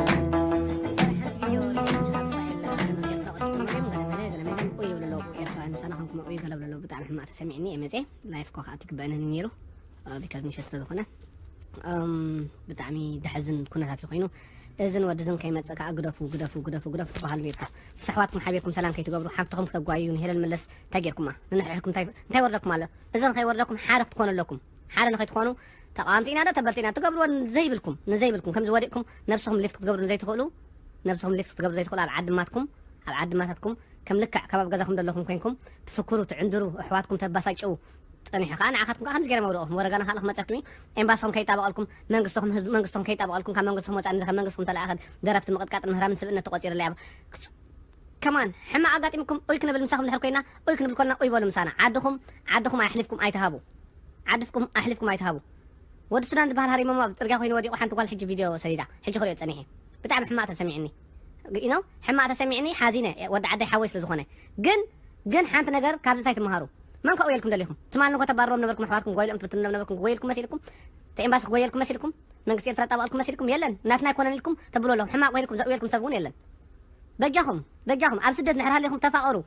ሓንቲ ቪድዮ ሪኤ፣ ካብ እስራኤል ንኤርትራ ቅድም ኢሎም ገለመለ፣ ገለመለ፣ ኡይ ይብሉ ኣለዉ። ኤርትራውያን ምሳና ኮንኩም ኡይ ገለ ብሉ ኣለዉ። ብጣዕሚ ሕማቕ ተሰሚዕኒ እየ መፅየ። ላይፍ ኮ ክኣቱ ይግበኣኒ ነይሩ፣ ቢካዝ ምሸት ስለ ዝኾነ። እም፣ ብጣዕሚ ደሕዝን ኩነታት እዩ ኮይኑ። እዝን ወድዝን ከይመፅእ ከዓ ግደፉ፣ ግደፉ፣ ግደፉ፣ ግደፉ ትበሃሉ ነይርኩም። ምስ ኣሕዋትኩም ሓቢርኩም ሰላም ከይትገብሩ፣ ሓፍትኹም ክተጓዩ ንሄለን መለስ እንታይ ጌርኩማ? ንንሕርሕኩም እንታይ፣ እንታይ ወርደኩም ኣሎ? እዘን ከይወርደኩም ሓደ ክትኮኑ ኣለኩም። ሓደ ንኸይትኾኑ ተቃወምቲ ኢና ዶ ተበልቲ ኢና ትገብርዎ ንዘይብልኩም፣ ንዘይብልኩም፣ ከምዚ ወዲቕኩም ነብስኹም ሊፍት ክትገብሩ ንዘይትኽእሉ፣ ነብስኹም ሊፍት ክትገብሩ ዘይትኽእሉ ኣብ ዓድማትኩም፣ ኣብ ዓድማታትኩም ከም ልክዕ ከባብ ገዛኹም ዘለኹም ኮይንኩም ትፍክሩ፣ ትዕንድሩ፣ ኣሕዋትኩም ተባሳጭው ጸኒሑ ከኣ ንዓኻትኩም ከኣ ከምዚ ገይሮም ኣውድቑኹም። ወረጋና ካልእ ክመጸኩም እዩ። ኤምባስኹም ከይጣበቐልኩም፣ መንግስትኹም፣ ህዝቢ መንግስትኹም ከይጣበቐልኩም፣ ካብ መንግስትኹም ወጻኢ ካብ መንግስትኹም ተለኣኸ ደረፍቲ ምቕጥቃጥን ምህራምን ስብእነት ተቖጺሩላ እያ። ከማን ሕማቕ ኣጋጢምኩም ኡይ ክንብል ምሳኹም ድሕር ኮይና፣ ኡይ ክንብል ኮልና ኡይ በሉ ምሳና። ዓድኹም፣ ዓድኹም ኣሕሊፍኩም ኣይትሃቡ። ዓድፍኩም ኣሕሊፍኩም ኣይትሃቡ። ወዲ ሱዳን ዝበሃል ሃሪሞም ኣብ ጽርግያ ኮይኑ ወዲቑ ሓንቲ ጓል ሕጂ ቪድዮ ሰዲዳ። ሕጂ ክሪኦ ጸኒሐ። ብጣዕሚ ሕማቕ ተሰሚዕኒ። ኢኖ ሕማቕ ተሰሚዕኒ፣ ሓዚነ። ወዲ ዓደይ ሓወይ ስለ ዝኾነ። ግን፣ ግን ሓንቲ ነገር ካብዚ እንታይ ትመሃሩ? መን ከእውየልኩም ደሊኹም? ትማል ንጎ ተባርሮም ነበርኩም፣ ኣሕዋትኩም ክጎይልኦም ትብትኑ ነበርኩም፣ ክጎየልኩም መሲልኩም? እቲ ኤምባሲ ክጎየልኩም መሲልኩም? መንግስቲ ኤርትራ ጣብቐልኩም መሲልኩም? የለን። ናትና ኣይኮነን ኢልኩም ተብሉ ኣለኹም። ሕማቕ ኮይንኩም ዘእውየልኩም ሰብ እውን የለን። በጃኹም፣ በጃኹም። ኣብ ስደት እንድሕር ሃሊኹም ተፋቐሩ፣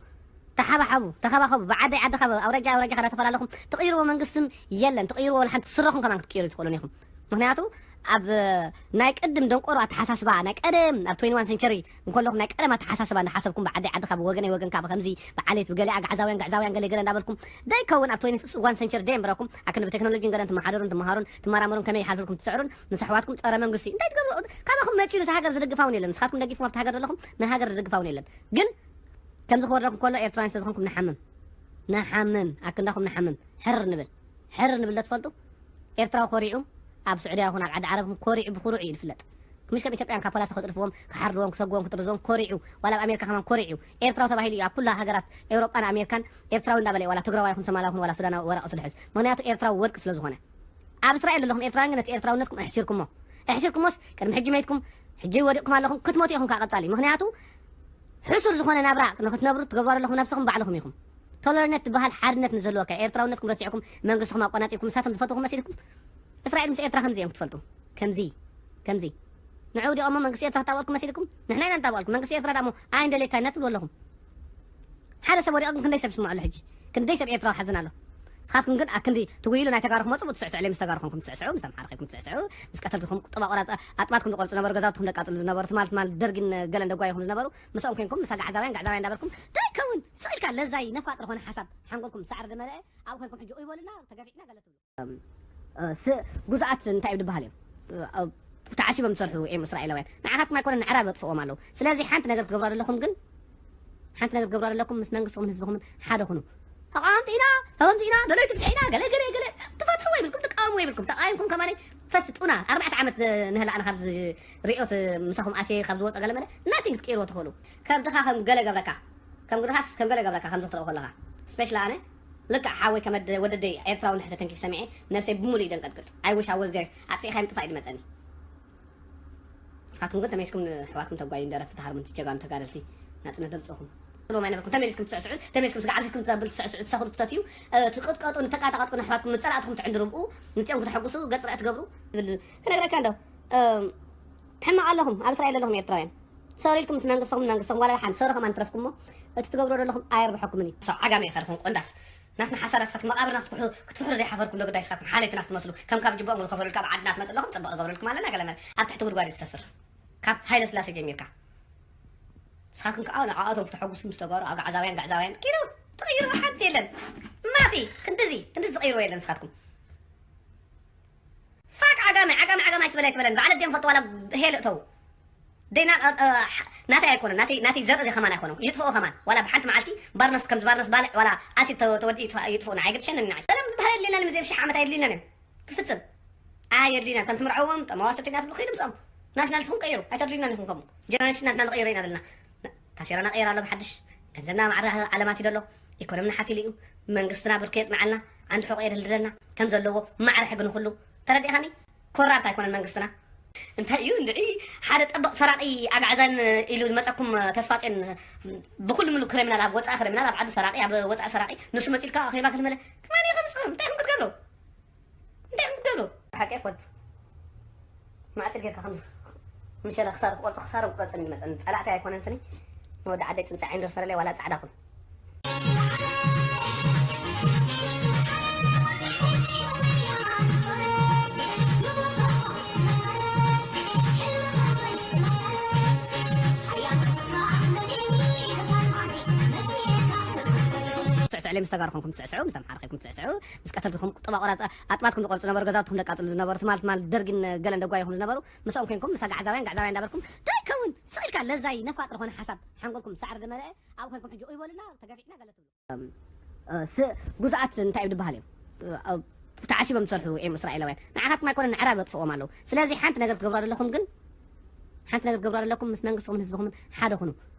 ተሓባሓቡ፣ ተኸባኸቡ። ብዓደይ ዓድኻ፣ ብኣውራጃ ኣውራጃኻ እናተፈላለኹም ትቕይርዎ መንግስትን የለን። ትቕይርዎ ወላ ሓንቲ ስረኹም ከማን ክትቅይሩ ትኽእሉን ኢኹም። ምኽንያቱ ኣብ ናይ ቅድም ደንቆሮ ኣተሓሳስባ፣ ናይ ቀደም ኣብ ትዌንቲ ዋን ሰንቸሪ እንከለኹም ናይ ቀደም ኣተሓሳስባ እናሓሰብኩም ብዓደይ ዓድኻ፣ ብወገነይ ወገንካ፣ ብኸምዚ ብዓሌት፣ ብገለ ኣግዓዛውያን፣ ግዕዛውያን፣ ገለ ገለ እንዳበልኩም ደይከውን ኣብ ትዌንቲ ዋን ሰንቸሪ ደየንብረኩም ኣክን ብቴክኖሎጂን ገለን ትመሓደሩን ትመሃሩን ትመራመሩን ከመይ ይሓልፍልኩም ትስዕሩን ምስ ኣሕዋትኩም ጸረ መንግስቲ እንታይ ትገብሩ? ካባኹም መጺኡ ነቲ ሃገር ዝድግፋ እውን የለን። ንስኻትኩም ደጊፍኩም ኣብቲ ሃገር ዘለኹም ንሃገር ዝድግፋ እውን የለን። ግን ከምዚ ክወርደኩም ከሎ ኤርትራውያን ስለ ዝኾንኩም ንሓምም። ንሓምም። ኣክንዳኹም ንሓምም። ሕርር ንብል። ሕርር ንብል ዶ ትፈልጡ? ኤርትራዊ ኮሪዑ ኣብ ስዑድያ ይኹን ኣብ ዓዲ ዓረብ ይኹን ኮሪዑ ብኩሩዕ እዩ ዝፍለጥ። ምሽ ከም ኢትዮጵያን ካብ ፖላሲ ከጽድፍዎም፣ ክሓርድዎም፣ ክሰግዎም፣ ክጥርዝዎም ኮሪዑ፣ ዋላ ኣብ ኣሜሪካ ከማን ኮሪዑ። ኤርትራዊ ተባሂሉ እዩ ኣብ ኩላ ሃገራት ኤውሮጳን ኣሜሪካን ኤርትራዊ እንዳበለ እዩ፣ ዋላ ትግራዋይ ይኹን ሰማላዊ ይኹን ዋላ ሱዳናዊ ወረቐቱ ዝሕዝ። ምኽንያቱ ኤርትራዊ ወርቂ ስለ ዝኾነ። ኣብ እስራኤል ዘለኹም ኤርትራውያን ግን ነቲ ኤርትራውነትኩም ኣሕሲርኩሞ። ኣሕሲርኩሞስ ቅድሚ ሕጂ መይትኩም፣ ሕጂ ወዲቕኩም ኣለኹም፣ ክትሞቱ ኢኹም ካብ ቀጻሊ። ምኽንያቱ ሕሱር ዝኾነ ናብራ ንኽትነብሩ ትገብሩ ዘለኹም ነብስኹም ባዕልኹም ኢኹም። ቶለርነት ትበሃል ሓድነት ምስ ዘለወካ ኤርትራውነትኩም ረሲዕኩም መንግስትኹም ኣቆናጺብኩም ንሳቶም ዝፈትኹም መሲልኩም እስራኤል ምስ ኤርትራ ከምዚ እዮም ክትፈልጡ። ከምዚ፣ ከምዚ። ንዑ ወዲቖሞ መንግስቲ ኤርትራ ክጣበቕልኩም መሲልኩም? ንሕና ኢና ንጣበቕልኩም። መንግስቲ ኤርትራ ደኣ እሞ ኣይንደልየካን ኢና ትብሉ ኣለኹም። ሓደ ሰብ ወዲቑ ግን ክንደይ ሰብ ይስምዖ ኣሎ ሕጂ? ክንደይ ሰብ ኤርትራዊ ሓዝን ኣሎ? ንስኻትኩም ግን ኣክንዲ ትጉይሉ ናይ ተጋሩ ክመጹ ትስዕስዑ፣ ምስ ተጋሩ ኮንኩም ትስዕስዑ፣ ምስ ኣምሓራ ኮይንኩም ትስዕስዑ፣ ምስ ቀተልትኹም ጥባ ቆራጽ ኣጥባትኩም ዝቆርጹ ነበሩ፣ ገዛውትኹም ደቃጽሉ ዝነበሩ፣ ትማል ትማል ደርጊን ገለን ደጓይኹም ዝነበሩ፣ ምስኦም ኮይንኩም፣ ምስ ኣግዓዛውያን፣ ጋዕዛውያን እንዳበልኩም፣ ደይከውን፣ ስቕ ኢልካ ለዛይ ነፋጥ ዝኾነ ሓሳብ ሓንጎልኩም ሳዕሪ ዝመልአ፣ ኣብኡ ኮይንኩም ሕጂ ኡይ በሉና፣ ተገፊዕና ገለ ትብሉ። እ፣ ስ-፣ ግዙኣት እንታይ እዩ ዝበሃል እዮም? እ፣ ተዓሲቦም ዝሰርሑ እዮም እስራኤላውያን። ንዓኻትኩም ኣይኮነን፣ ንዕራብ የጥፍእዎም ኣለዉ። ስለዚ ሓንቲ ነገር ክትገብሩ ዘለኹም ግን፣ ሓንቲ ነገር ክትገብሩ ዘለኩም ምስ መንግስትኹምን ህዝብኹምን ሓደ ኩኑ። ተቓወምቲ ኢና፣ ተቐምቲ ኢና፣ ደለይቲ ፍትሒ ኢና፣ ገለ፣ ገለ፣ ገለ። ትፈትሕዎ የብልኩም፣ ትቃወምዎ የብልኩም። ተቃዊምኩም ከማን ፈስጡና። ኣርባዕተ ዓመት ንህላእና ካብዚ ሪኦት ምሳኹም ኣትየ ካብ ዝወፀ ገለ መለ ናቲንግ ክትቅይርዎ ትኽእሉ። ከብድኻ ከም ገለ ገብረካ፣ ከም ግድኻስ ከም ገለ ገብረካ ከምዚ ክትረኦ ከለኻ። ስፔሻሊ ኣነ ልክዕ ሓወይ ከመድ ወደደይ ኤርትራዊ ንሕተ ተንኪፍ ሰሚዐ ነብሰይ ብምሉእ እዩ ደንቀጥቅጥ። ኣይ ዊሽ ኣይ ዋዝ ዜር። ኣጥፊእካ ምጥፋእ እዩ ዝመፀኒ። ንስኻትኩም ግን ተመይስኩም ንኣሕዋትኩም ተጓዩ፣ ደረፍቲ፣ ተሃርምንቲ፣ ጀጋኑ፣ ተጋደልቲ ናጽነት ዘምጽእኹም። ትብሎም ኣይነበርኩም። ተመሊስኩም ትስዕስዑ፣ ተመሊስኩም ስጋ ዓብዚኩም ትብል ትስዕስዑ፣ ትሰኽሩ፣ ትሰትዩ፣ እ፣ ትቕጥቀጡ፣ ንተቃጠቐጡ ንኣሕዋትኩም፣ ንጸላእትኹም ትዕንድሩ ብኡ፣ ንጽኦም ክተሐጉሱ፣ ገጽ ርኣ ትገብሩ። ትብል ክነግረካ እንዶ፣ እ፣ ሕማቕ ኣለኹም፣ ኣብ እስራኤል ዘለኹም ኤርትራውያን። ሰሪልኩም ምስ መንግስትኹም፣ መንግስትኹም ዋላ ሓንቲ ሰረኹም ኣንትረፍኩሞ፣ እቲ ትገብሮ ዘለኹም ኣየርብሐኩምን እዩ። ሰው ዓጋመ ኢኻ ዲኹም ቆንዳፍ። ናትና ሓሳዳት ስኻትኩም መቓብርና ክትኩሑ-፣ ክትፍሕሩ ዘይሓፈርኩም ዶ ግዳይ ስኻትኩም ሓለይትና ክትመስሉ፣ ከም ካብ ጅቦኦም ዝኸፈሉልካ ኣብ ዓድና ትመጽእ ኣለኹም፣ ጽቡቕ ዝገብሩልኩም ኣለና ገለ መለ። ኣብቲ ትሕቲ ጉድጓድ እዩ ዝሰፍር። ካብ ሃይለ ስላሴ ጀሚርካ። ስኻትኩም ከኣ ንዓኣቶም ክተሐጉሱ ምስ ተጋሩ ኣግዓዛውያን፣ ጋዕዛውያን፣ ኪዱ ትቕይርዎ ሓንቲ የለን። ማፊ፣ ክንድዚ፣ ክንድዚ ትቕይርዎ የለን ስኻትኩም። ፋክ ዓጋመ፣ ዓጋመ፣ ዓጋመ ኣይትበል፣ ኣይትበለኒ። ባዕለ ድዮም ፈልጡ ዋላ ሄል እተው። ደይና፣ እ፣ እ፣ ናተይ ኣይኮነን፣ ናተይ፣ ናተይ ዘርኢ ከማን ኣይኮነን። ይጥፍኦ ከማን። ዋላ ብሓንቲ መዓልቲ ባርነስ፣ ከምዚ ባርነስ ባልዕ ዋላ ኣሲድ ተ-፣ ተወዲኡ ይጥፋ-፣ ይጥፍኡና። ኣይገድሸንን ንዓይ። ሰላም ዝበሃል የድልየናን፣ ምስ ዘይብሻ ዓመት ኣየድልየናን እዮም። ብፍጽም ኣየድልየናን። ከም ትምርዐዎም ጠመዋ ሰብተኛ ትብሉ ኪዱ ምስኦም። ናሽናሊቲኹም ቀይሩ። ኣይተድልዩናን ኢኹም ከምኡ። ጀነሬሽን ናትና ንቐይሮ ኢና ዘለና። ታሴራና ቀይር ኣሎ ብሓድሽ። ገንዘብና ማዕረ ዓለማት እዩ ዘሎ። ኢኮኖሚና ሓፊሉ እዩ። መንግስትና ብርኩ የጽንዓልና። ዓንዲ ሕቆ የደልድለልና ከም ዘለዎ ማዕረ ሕጊ ንኹሉ። ተረዲእኻኒ? ኮራፕት ኣይኮነን መንግስትና። እንታይ እዩ እንድዒ ሓደ ጠበቕ ሰራቂ ኣግዓዛን ኢሉ ዝመጸኩም ተስፋ ጽዮን ብኩሉ ምሉ ክሪሚናል ኣብ ወጻኢ ክሪሚናል ኣብ ዓዱ ሰራቂ ኣብ ወጻኢ ሰራቂ ንሱ መጺልካ ኣኼባ ክትመለ ከማን እዩ ከምጽኦም እንታይ ከም ክትገብሩ እንታይ ከም ክትገብሩ ሓቂ ኮት ማዕጽድ ጌርካ ከምዚ ምሸለ ክሳር ትቆርጾ ክሳር ቁረጽ እንድመጸ ጸላእቲ ኣይኮነን ስኒ ንወዲ ዓደይ ጽንጻ ዓይንደር ፈረለይ ዋላ ጻዕዳ ኩን ስዕስዕ ለይ ምስ ተጋሩ ኮንኩም ትስዕስዑ ምስ ኣምሓራ ከይኩም ትስዕስዑ ምስ ቀተልኩም ጥባቆራ ኣጥባትኩም ዝቆርጹ ነበሩ ገዛውትኩም ደቃጽሉ ዝነበሩ ትማል ትማል ደርጊን ገለን ደጓይኹም ዝነበሩ ምስኦም ኮንኩም ምስ ኣጋዕዛውያን ጋዕዛውያን እንዳበልኩም ዶ ይከውን ስቕ ኢልካ ለዛይ ነፋጥ ዝኾነ ሓሳብ ሓንጎልኩም ሳዕሪ ዝመልአ ኣብኡ ኮንኩም ሕጂ ኡይ በሉና ተገፊዕና ገለ ትብሉ ግዙኣት እንታይ እዩ ዝበሃል እዮም ተዓሲቦም ዝሰርሑ እዮም እስራኤላውያን ንዓኻትኩም ኣይኮነን ንዕራብ የጥፍኦም ኣለዉ ስለዚ ሓንቲ ነገር ትገብሩ ዘለኹም ግን ሓንቲ ነገር ትገብሩ ዘለኩም ምስ መንግስትኹምን ህዝብኹምን ሓደ ኩኑ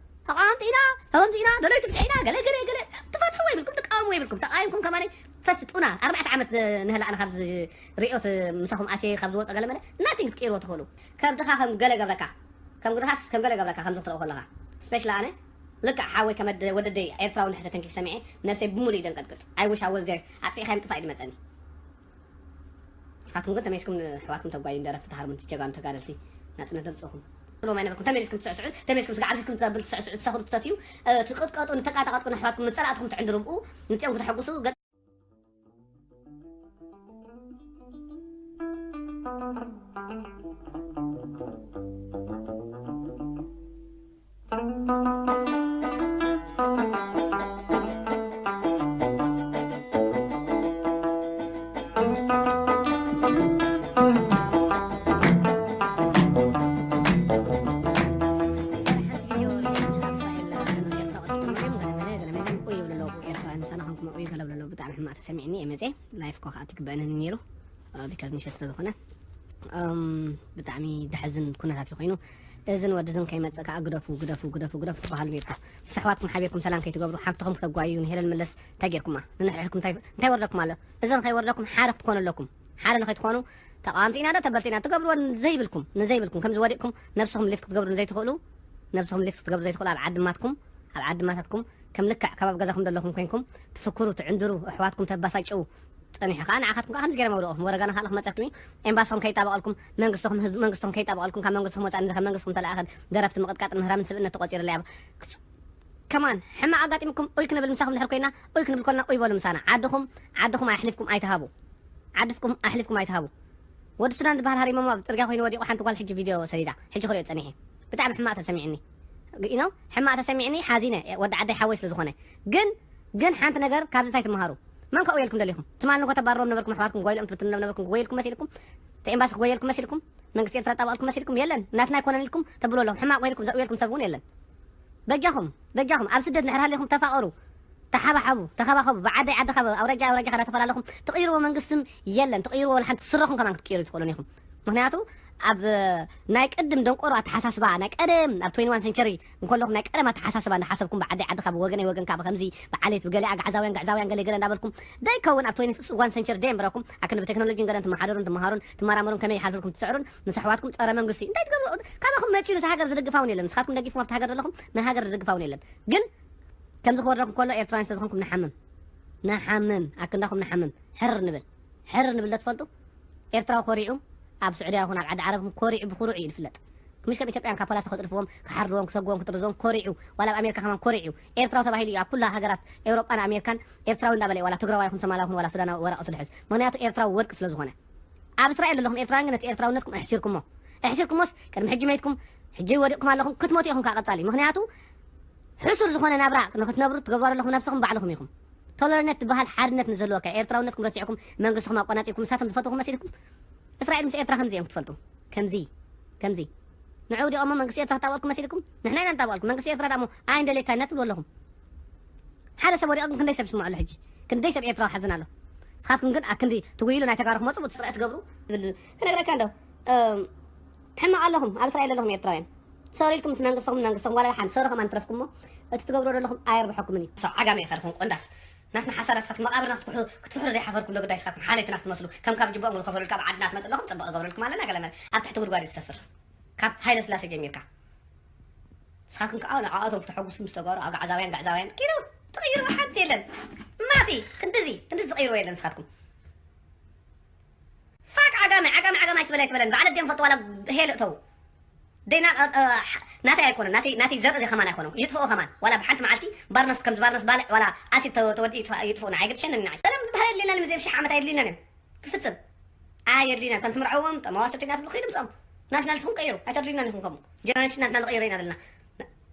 ተቃወምቲ ኢና ተወምዚ ኢና ደለይቲ ፍትሒ ኢና ገለ ገለ ገለ ትፈትሕዎ ይብልኩም ትቃወምዎ ይብልኩም ተቃዊምኩም ከማነይ ፈስጡና ኣርባዕተ ዓመት ንህላእና ካብዚ ሪኦት ምሳኹም ኣትየ ካብ ዝወፀ ገለ መለ ናቲንግ ክትቅይርዎ ትኽእሉ ከም ድኻ ከም ገለ ገብረካ ከም ግድኻስ ከም ገለ ገብረካ ከምዚ ክትረኦ ከለኻ ስፔሻሊ ኣነ ልክዕ ሓወይ ከመድ ወደደይ ኤርትራዊ ንሕተ ተንኪፍ ሰሚዐ ነብሰይ ብምሉእ ይደንቀጥቅጥ I wish I was there ኣጥፊእካ ምጥፋእ እዩ ዝመፀኒ ንስኻትኩም ግን ተመይስኩም ንሕዋትኩም ተጓዩ ደረፍቲ ተሃርሙንቲ ጀጋኑ ተጋደልቲ ናፅነት ዘምፅእኹም ትብሎም ኣይነበርኩም ተመሊስኩም ትስዕስዑ ተመሊስኩም ስጋ ዓብዚስኩም ትብል ትስዕስዑ ትሰኽሩ ትሰትዩ ትቕጥቀጡ ንተቃጠቐጥቁ ንሕዋትኩም ንፀላእትኩም ትዕንድሩ ብኡ ንፅኦም ክተሐጉሱ ተሰሚዕኒ እየ መፅየ ላይፍ ኮ ከዓ ትግበአኒ ነይሩ ቢካዝ ምሸት ስለ ዝኾነ ብጣዕሚ ደሕዝን ኩነታት እዩ ኮይኑ እዝን ወድዝን ከይመፅእ ከዓ ግደፉ ግደፉ ግደፉ ግደፉ ትበሃሉ ነርኩም ምስ ኣሕዋትኩም ሓቢርኩም ሰላም ከይትገብሩ ሓብትኹም ክተጓዩ ንሄለን መለስ እንታይ ጌርኩማ ንንሕርሕኩም እንታይ ወርደኩም ኣሎ እዝን ከይወርደኩም ሓደ ክትኮኑ ኣለኩም ሓደ ንኸይትኾኑ ተቃወምቲ ኢና ዶ ተበልቲ ኢና ትገብርዎ ንዘይብልኩም ንዘይብልኩም ከምዚ ወዲቅኩም ነብስኹም ሊፍት ክትገብሩ ንዘይትኽእሉ ነብስኹም ሊፍት ክትገብሩ ዘይትኽእሉ ኣብ ዓድማትኩም ኣብ ዓድማታትኩም ከም ልክዕ ከባቢ ገዛኹም ዘለኹም ኮይንኩም ትፍክሩ ትዕንድሩ ኣሕዋትኩም ተባሳጭው ጸኒሑ ከኣ ንዓኻትኩም ከኣ ከምዚ ገይረ መውደቕኹም ወረጋና ከኣ ክመጸኩም እዩ ኤምባስኹም ከይጣበቐልኩም መንግስትኹም ህዝቢ መንግስትኹም ከይጣበቐልኩም ካብ መንግስትኹም ወጻእ ንዘኸ መንግስትኹም ተለኣኸ ደረፍቲ ምቕጥቃጥን ምህራምን ስብእነት ተቖጺሩ ኣለያ ከማን ሕማቕ ኣጋጢምኩም ኡይ ክንብል ምሳኹም ድሕር ኮይና ኡይ ክንብል ኮልና ኡይ በሉ ምሳና ዓድኹም ዓድኹም ኣሕሊፍኩም ኣይትሃቡ ዓድፍኩም ኣሕሊፍኩም ኣይትሃቡ ወዲ ሱዳን ዝበሃል ሃሪሞሞ ኣብ ጽርግያ ኮይኑ ወዲቑ ሓንቲ ጓል ሕጂ ቪድዮ ሰዲዳ ሕጂ ክሪኦ ጸኒሐ ብጣዕሚ ሕማቕ ተሰሚዕኒ you know ሕማቕ ተሰሚዕኒ ሓዚነ ወዲ ዓደይ ሓወይ ስለ ዝኾነ ግን ግን ሓንቲ ነገር ካብዚ እንታይ ትመሃሩ መን ከ ውየልኩም ደሊኹም ትማል ንኮ ተባረሮም ነበርኩም ኣሕዋትኩም ክጎይልኦም ትብትኑ ነበርኩም ክጎይልኩም መሲልኩም እቲ ኤምባሲ ክጎየልኩም መሲልኩም መንግስቲ ኤርትራ ጣባቕልኩም መሲልኩም የለን ናትና ኣይኮነን ኢልኩም ተብሉ ኣለኹም ሕማቕ ኮይንኩም ዘውየልኩም ሰብ እውን የለን በጃኹም በጃኹም ኣብ ስደት ንሕር ሃሊኹም ተፋቐሩ ተሓባሓቡ ተኸባኸቡ ብዓደይ ዓዲ ካብ ኣውራጃ ኣውራጃ ከዳ ተፈላለኹም ትቕይርዎ መንግስትን የለን ትቕይርዎ ወላ ሓንቲ ስረኹም ከማን ክትቅይሩ ትኽእሉን ኢኹም ምክንያቱ ኣብ ናይ ቅድም ደንቆሮ ኣተሓሳስባ ናይ ቀደም ኣብ ትዌንቲ ዋን ሰንቸሪ እንከለኹም ናይ ቀደም ኣተሓሳስባ እንዳሓሰብኩም ብዓደይ ዓዲ ካብ ወገነይ ወገን ካብ ከምዚ ብዓሌት ብገለ ኣግዓዛውያን ግዕዛውያን ገለ ገለ እንዳበልኩም ደይከውን ኣብ ትዌንቲ ዋን ሰንቸሪ ደየንብረኩም ኣክን ብቴክኖሎጂን ገለን ትመሓደሩን ትመሃሩን ትመራመሩን ከመይ ይሓልፍልኩም ትስዕሩን ምስ ኣሕዋትኩም ጸረ መንግስቲ እንታይ ትገብሩ ካባኹም መጺኡ ነቲ ሃገር ዝድግፋ እውን የለን ንስኻትኩም ደጊፍኩም ኣብቲ ሃገር ዘለኹም ንሃገር ዝድግፋ እውን የለን ግን ከምዚ ክወርደኩም ከሎ ኤርትራውያን ስለዝኾንኩም ንሓምም ንሓምም ኣክንዳኹም ንሓምም ሕር ንብል ሕር ንብል ዶ ትፈልጡ ኤርትራዊ ኮሪዑ ኣብ ስዑድያ ይኹን ኣብ ዓዲ ዓረብ ኮሪዑ ብኩሩዕ እዩ ዝፍለጥ ምሽ ከም ኢትዮጵያን ካብ ፖላሲ ከፅድፍዎም ክሓርድዎም ክሰግዎም ክጥርዝዎም ኮሪዑ ዋላ ኣብ ኣሜሪካ ከማን ኮሪዑ ኤርትራዊ ተባሂሉ እዩ ኣብ ኩላ ሃገራት ኤውሮጳን ኣሜሪካን ኤርትራዊ እንዳበለ እዩ ዋላ ትግራዋይ ይኹን ሰማላ ይኹን ዋላ ሱዳናዊ ወረቐቱ ዝሕዝ ምክንያቱ ኤርትራዊ ወርቂ ስለ ዝኾነ ኣብ እስራኤል ዘለኹም ኤርትራውያን ግን ነቲ ኤርትራውነትኩም ኣሕሲርኩሞ ኣሕሲርኩሞስ ቅድሚ ሕጂ መይትኩም ሕጂ ወዲቕኩም ኣለኹም ክትሞቱ ኢኹም ከዓ ቀጻሊ ምክንያቱ ሕሱር ዝኾነ ናብራ ንክትነብሩ ትገብሩ ኣለኹም ነብስኹም ባዕልኹም ኢኹም ቶለርነት ዝበሃል ሓድነት ንዝህልወካ ኤርትራውነትኩም ረሲዕኩም መንግስትኹም ኣቆናጺብኩም ንሳቶም ዝፈትኹም መሲልኩም እስራኤል ምስ ኤርትራ ከምዚ እዮም ክትፈልጡ ከምዚ ከምዚ ንዑ ዲኦም መንግስቲ ኤርትራ ክጣበልኩም መሲልኩም ንሕና ኢና ንጣበልኩም መንግስቲ ኤርትራ ዳሞ ኣይንደልየካ ኢና ትብሉ ኣለኹም ሓደ ሰብ ወዲቑ ግን ክንደይ ሰብ ይስምዖ ኣሎ ሕጂ ክንደይ ሰብ ኤርትራዊ ሓዝን ኣሎ ንስኻትኩም ግን ኣክንዲ ትጉይሉ ናይ ተጋሩ ክመፁ ብፅርዕ ትገብሩ ትብል ክነግረካ እንዶ ሕማቕ ኣለኹም ኣብ እስራኤል ዘለኹም ኤርትራውያን ሰሪልኩም ምስ መንግስትኹም መንግስትኹም ዋላ ሓንቲ ሰሩ ከማን ትረፍኩሞ እቲ ትገብሮ ዘለኹም ኣየርብሐኩምን እዩ ሰብ ዓጋመ ይኸልኹም ቆንዳፍ ናትና ሓሳዳት ስኻትኩም መቓብርና ክትኩሑ ክትፍሕሩ ዘይሓፈርኩም ዶ ግዳይ ስኻትኩም ሓለይትና ክትመስሉ ከም ካብ ጅቦኦም ዝኸፈሉልካ ኣብ ዓድና ትመጽእ ኣለኹም ጽቡቕ ገብረልኩም ኣለና ገለ መለ ኣብ ትሕቲ ጉድጓድ እዩ ዝሰፍር ካብ ሃይለ ስላሴ ጀሚርካ ስኻትኩም ከዓ ንዓኣቶም ክተሐጉሱ ምስ ተጋሩ ኣግዓዛውያን ግዕዛውያን ኪዱ ትቕይርዎ ሓንቲ የለን ማፊ ክንድዚ ክንድዚ ዝቕይርዎ የለን ስኻትኩም ፋክ ዓጋመ ዓጋመ ዓጋመ ኣይትበል ኣይትበለን ባዕለ ደም ፈጥዋላ ሄል እተው ደይና ናተይ ኣይኮነን ናተይ ናተይ ዘርኢ ከማን ኣይኮነን ይጥፍኦ ከማን ዋላ ብሓንቲ መዓልቲ ባርነስ ከምዚ ባርነስ ባልዕ ዋላ ኣሲድ ተወዲ ይጥፍኡ ንዓይ ግድሸን ንዓይ ሰላም ዝበሃል የድልየና ምዘም ሽሕ ዓመት ኣየድልየናን እዮም ብፍፅም ኣየድልየናን ከም ትምርዐዎም መዋሰብተኛ ትብሉ ከይዱ ምስኦም ናሽናል ትኹም ቀይሩ ኣይተድልዩናን ኢኹም ከምኡ ጀነሬሽን ናትና ንቐይሮ ኢና ዘለና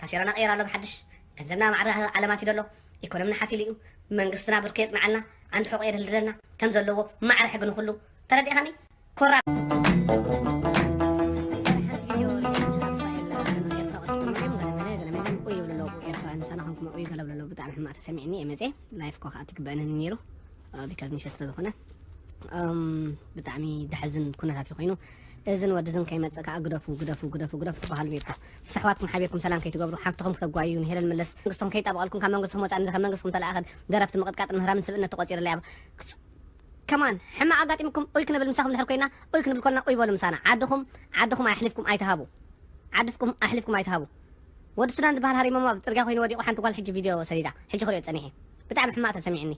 ታሴራና ቀይር ኣሎ ብሓድሽ ገንዘብና ማዕረ ዓለማት ይደሎ ኢኮኖምና ሓፊሉ እዩ መንግስትና ብርኩ የፅንዓልና ዓንዲ ሕቆ የደልድለልና ከም ዘለዎ ማዕረ ሕጊ ንኩሉ ተረዲእኻኒ ኮራ ሓንቲ ቪድዮ ሪኢኻ ንስኻ ብእስራኤል ገለ መለ ገለ መለ ገለ መለ ኡይ ይብሉ ኣለዉ ኤርትራውያን ምሳና ኮንኩም ኡይ ገለ ብሉ ኣለዉ ብጣዕሚ ሕማቕ ተሰሚዕኒ እየ መፅየ ላይፍ ኮ ከዓ ትግበአኒ ነይሩ ቢካዝ ምሸት ስለ ዝኾነ ብጣዕሚ ደሕዝን ኩነታት እዩ ኮይኑ እዝን ወድዝን ከይመፅእ ከዓ ግደፉ ግደፉ ግደፉ ግደፉ ትበሃሉ ነርኩም ምስ ኣሕዋትኩም ሓቢርኩም ሰላም ከይትገብሩ ሓፍትኹም ክተጓዩ ንሄለን መለስ መንግስትኹም ከይጣበቐልኩም ካብ መንግስትኹም ወፃእ ንዘኸ መንግስትኹም ተለኣኸ ደረፍቲ ምቕጥቃጥ ምህራምን ስብእነት ተቆፂርለ ኣብ ከማን ሕማቕ ኣጋጢምኩም ኡይ ክንብል ምሳኹም ድሕር ኮይና ኡይ ክንብል ኮልና ኡይ በሉ ምሳና ዓድኹም ዓድኹም ኣሕሊፍኩም ኣይትሃቡ ዓድፍኩም ኣሕሊፍኩም ኣይትሃቡ ወዲ ሱዳን ዝበሃል ሃሪሞሞ ኣብ ፅርግያ ኮይኑ ወዲቑ ሓንቲ ጓል ሕጂ ቪድዮ ሰዲዳ ሕጂ ክሪኦ ፀኒሐ ብጣዕሚ ሕማቕ ተሰሚዕኒ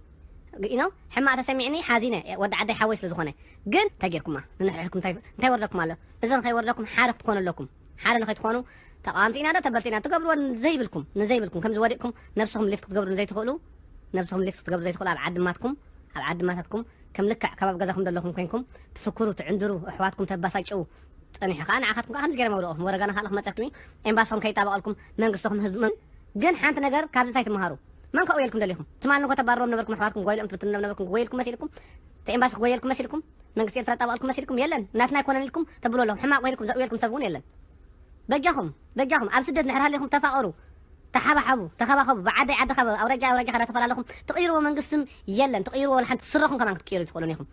ኢኖ ሕማቕ ተሰሚዕኒ ሓዚነ ወዲ ዓደይ ሓወይ ስለ ዝኾነ ግን እንታይ ጌርኩማ ንንሕሕኩም እንታይ እንታይ ወርደኩም ኣሎ እዘን ከይወርደኩም ሓደ ክትኮኑ ኣለኩም ሓደ ንኸይትኾኑ ተቃዋምቲ ኢና ዶ ተበልቲ ኢና ትገብርዎ ዘይብልኩም ንዘይብልኩም ከምዚ ወዲቕኩም ነብስኹም ሊፍት ክትገብሩ ዘይትኽእሉ ነብስኹም ሊፍት ክትገብሩ ዘይትኽእሉ ኣብ ዓድማትኩም ኣብ ዓድማታትኩም ከም ልክዕ ከባቢ ገዛኹም ዘለኹም ኮይንኩም ትፍክሩ ትዕንድሩ ኣሕዋትኩም ተባሳጭው ጸኒሑ ከኣ ንዓኻትኩም ከኣ ከምዚ ገይረ መውደቕኹም ወረጋና ካልእ ክመጸኩም እዩ ኤምባስኹም ከይጣበቐልኩም መንግስትኹም ህዝቢ ግን ሓንቲ ነገር ካብዚ እንታይ ትመሃሩ መን ከኡ የልኩም ደሊኹም ትማል ንኮ ተባርሮም ነበርኩም ኣሕዋትኩም ጎይሎም ትብትኖም ነበርኩም ጎይልኩም መሲልኩም እቲ ኤምባሲ ክጎየልኩም መሲልኩም መንግስቲ ኤርትራ ጣበቐልኩም መሲልኩም የለን ናትና ኣይኮነን ኢልኩም ተብሉ ኣለኹም ሕማቕ ወይልኩም ዘእውየልኩም ሰብ እውን የለን በጃኹም በጃኹም ኣብ ስደት ንሕር ሃሊኹም ተፋቐሩ ተሓባሓቡ ተኸባኸቡ ብዓደይ ዓድኻ ኣውራጃ ኣውራጃኻ ዳተፈላለኹም ትቕይርዎ መንግስትን የለን ትቕይርዎ ወላ ሓንቲ ስረኹም ከማን ክትቅይሩ ትኽእሉን ኢኹም